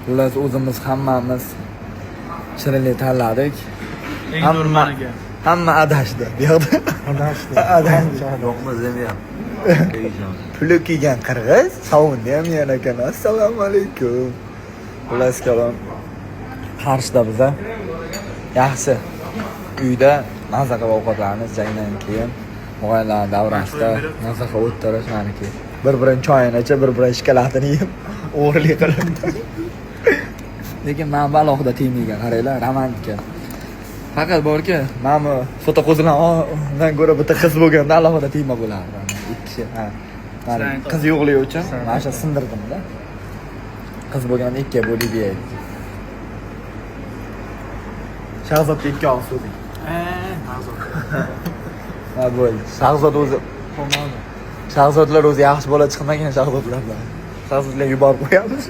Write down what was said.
Xullas, o'zimiz hammamiz shirinlik tanladik. Eng zo'r maniki. Hamma adashdi bu yoqda. Adashdi. Adashdi. Yo'qmi demeyam. Puli kiygan qirg'iz sovunni ham yegan ekan. Assalomu alaykum. Xullas kalom, Qarshida biza yaxshi uyda maza qilib ovqatlanish, jangdan keyin og'aynilar davrasida maza qilib o'tirish maniki. Bir birini choyini ichib, bir birini shokoladini yeb, o'g'irlik qilib. Lekin man bu alohida tegmaygan, qaranglar, romantika. Faqat borki, mana bu fotoqo'zilardan ko'ra bitta qiz bo'lganda alohida tegma bo'lardi. Ikki kishi, ha. Mana qiz yo'qligi uchun mana shu sindirdimda. Qiz bo'lganda ikkiga bo'lib yeydik. Shahzodga ikki og'iz so'zing. Ha, bo'ldi. Shahzod o'zi, Shahzodlar o'zi yaxshi bola chiqmagan shahzodlardan. Shahzodlar yuborib qo'yamiz.